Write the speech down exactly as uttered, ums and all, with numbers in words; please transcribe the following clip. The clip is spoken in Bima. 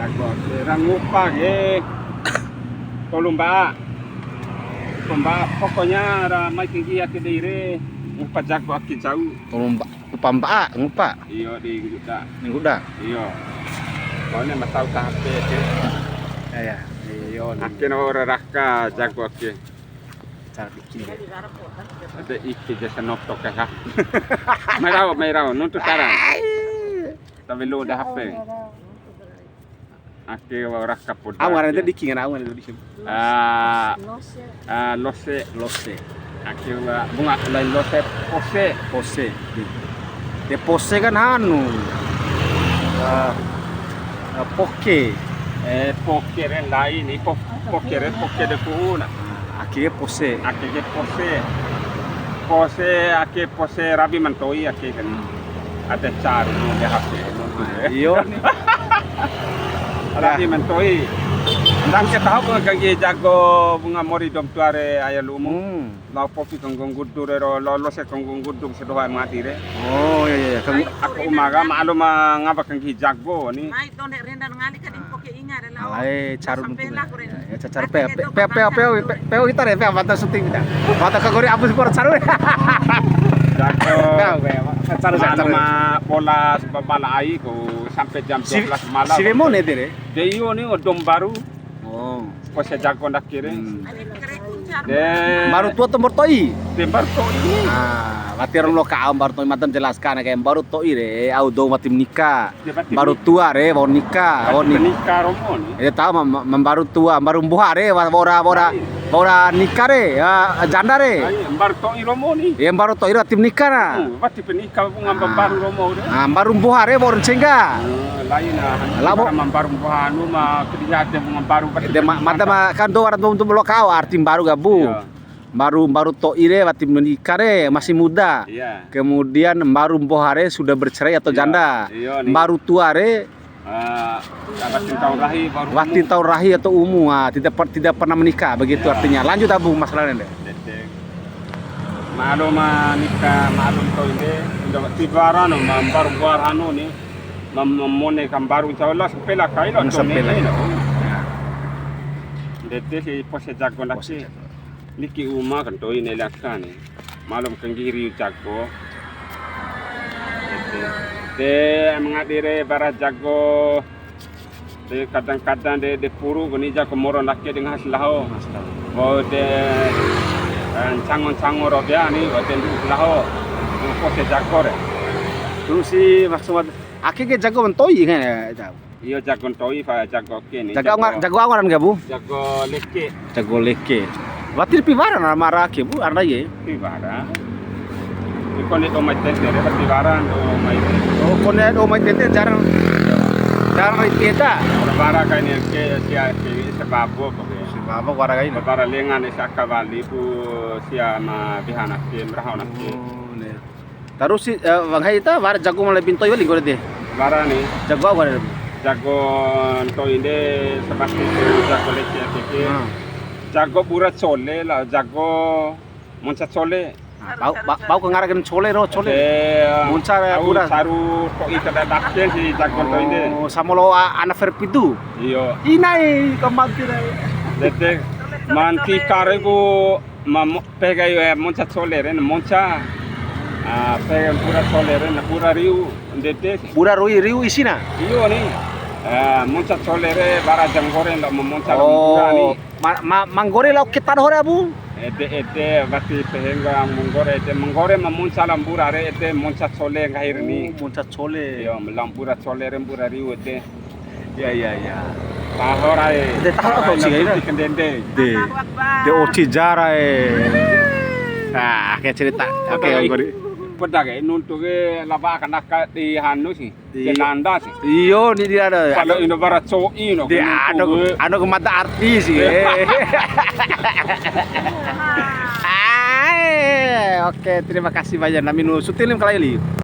Jago ake ra ngupa ke. Tolu mba'a. Tolu mba'a, pokoknya ra mai tinggi ake dei re. Ngupa jago ake jau. Tolu mba'a, ngupa mba'a, ngupa. Iyo, di ngguda. Di ngguda? Iyo. Kone ma tau ta H P ake. Ya, ya. Iyo, ake no ra raka jago ake. Cara bikin. Ade iki jasa noto ke ha. Mai rau, mai rau, nuntu saran. Tapi lu udah H P. Ake wa'ura kapoda. Au ngaran ede diki, ngara au ngaran ede diki. Ah, ah, lose. Lose. Ake wa bunga lain lose, pose. Pose. De pose kan anu. Ah, ah, poke. Eh, poke re lain, ni po-, poke re, poke de kuuna. Ake pose. Ake ke pose. Pose, ake pose rabi mantoi ake kan. Hmm. Ada caru no de H P no. Ah, iyo. Rabi mantoi. Ndake taho ko kangge jago bunga mori dou ma tua re aya lumu. Hmm. Lao popi kanggo nggudu re ro, lao lose kanggo nggudu sedoho mati re. Oh, iya, iya. Kang- Aku uma ka maklum ma ngapa kangge jago ni. Mai tonde renda ngali kadin poke inga re lao. Alai, caru nuntu. Sampela ku re. Ya, ya, caru pe, pe, pe, pe, pe, pe, pe, kita re, pe, mata syuting kita. Mata kagori abu sport caru. Jago. Pe, pe, caru, caru. Maklum ma bola sepak bola ai ku sampai jam dua belas malam. Siwe mone ede re? De iyo ni dou ma baru. Oh. Pose jago ndake re. Hmm. De. Mbaru tua atau mbaru to'i? De mbaru to'i ni. Ah, wati orang lokal mbaru to'i, mada jelaskan kayak mbaru to'i re, au dou wati ma nika. Mbaru tua re, wa'ur nika, wa'ur ni-, nika romo ni. Ede taho ma, ma, ma mbaru tua, mbaru mboha re, wa-, wa'ura, wa'ura, wa'ura nika re, ya, janda re. Ai, mbaru to'i romo ni. Ya, mbaru to'i re wati ma nika na. Hmm, wati pa nika ngamba mbaru romo re. Ah, mbaru mboha re, wa'ur ncengga. Eh, lain, ah, labo. Ma mbaru mboha anu ma kerja ade ma mbaru wati pa nika. Ede ma, mada ma, kan dou wara dou, dou loka au, arti mbaru ka bu. Iya. Mbaru, mbaru to'i re, wati ma nika re, masih muda. Iya. Kemudian mbaru mboha re sudah bercerai atau janda. Iya, iya, ni. Mbaru tua re, eh, wati ntau rahi, baru wati ntau rahi atau umu, ah, tidak per-, tidak pernah menikah, begitu artinya. Iya. Lanjut, Abu, masalahnya, deh. Dede. Maklum ma nika, maklum to'i de, udah tiba rano, ma mbaru mboha anu ni, ma, ma mone ka mbaru, insya Allah, sepela kai lo, sepela. Dede si pose jago ndake. Niki uma kan to'i ne laka ni. Maklum kangge riu jago. De, de, mangadi re bara jago. De, kadang-kadang de, de puru kuni jago moro ndake de ngaha si laho. Wa'u de, eh, ncango-ncango ro bea ni, wa'u de ndu si laho. Pose jago re. Terus si maksud ake ke jago ma ntoi kan ya, Cau? Iyo, jago ntoi, fa, jago ake ni. Jago, jago, jago au ngaran ke, Bu? Jago leke. Jago leke. Wati pi wara na mara ke, Bu, arna ye? Pi wara. Iko ni dou mai tete re, wati wara dou mai tete. Oh, kone dou mai tete jarang, jarang ri teta. Wara kai ni ke, sia ke, sebabo ko ke. Sebabo wara kai ni. Wara lenga ni saka wali pu sia ma bihana ke, meraho na ke. Oh, ne. Tarusi, eh, wa'u nggahi ta, wara jago ma lebih ntoi wali nggori de. Wara ni. Jago au wara? Jago ntoi de seperti itu, jago leke ake ke. Hmm. Jago bura cole la, jago monca cole. Ah, bau, ba-, bau ka ngara kai cole ro, cole. Ede, monca au bura. Caru to'i kada dake si jago ntoi de. Oh, sama lo a-, ana verpitu. Iyo. Inai, kamanti nai. Dede, manti kareku. Ma mo-, pehe kai, eh, monca cole re na monca. Ah, pehe bura cole re na bura riu, ndede si. Bura rui riu isina? Iyo ni. Eh, monca cole re bara ja nggore lao ma monca lao bura ni. Oh, ma, ma, ma nggore lao ke ta doho re, Abu? Ede, ede, wati pehe ngga ma nggore ede, ma nggore ma monca lao bura re ede, monca cole nggahi re ni. Oh, monca cole. Iyo, ma lao bura cole re bura riu ede. Iya, iya, iya. Taho ra e. De taho ra, oci kai na. Kendende. De. Allahu Akbar. De oci jara e. Ah, kayak cerita. Oke, oke. Poda ke nuntu ke laba kanaka di hanu si. Iya. Di nanda si. Iyo, ni dia ada. Kalau ino bara co'i no. De anu, anu ke mata artis si. Eh. Ah, oke, terima kasih banyak. Nami nu sutilin kali ini.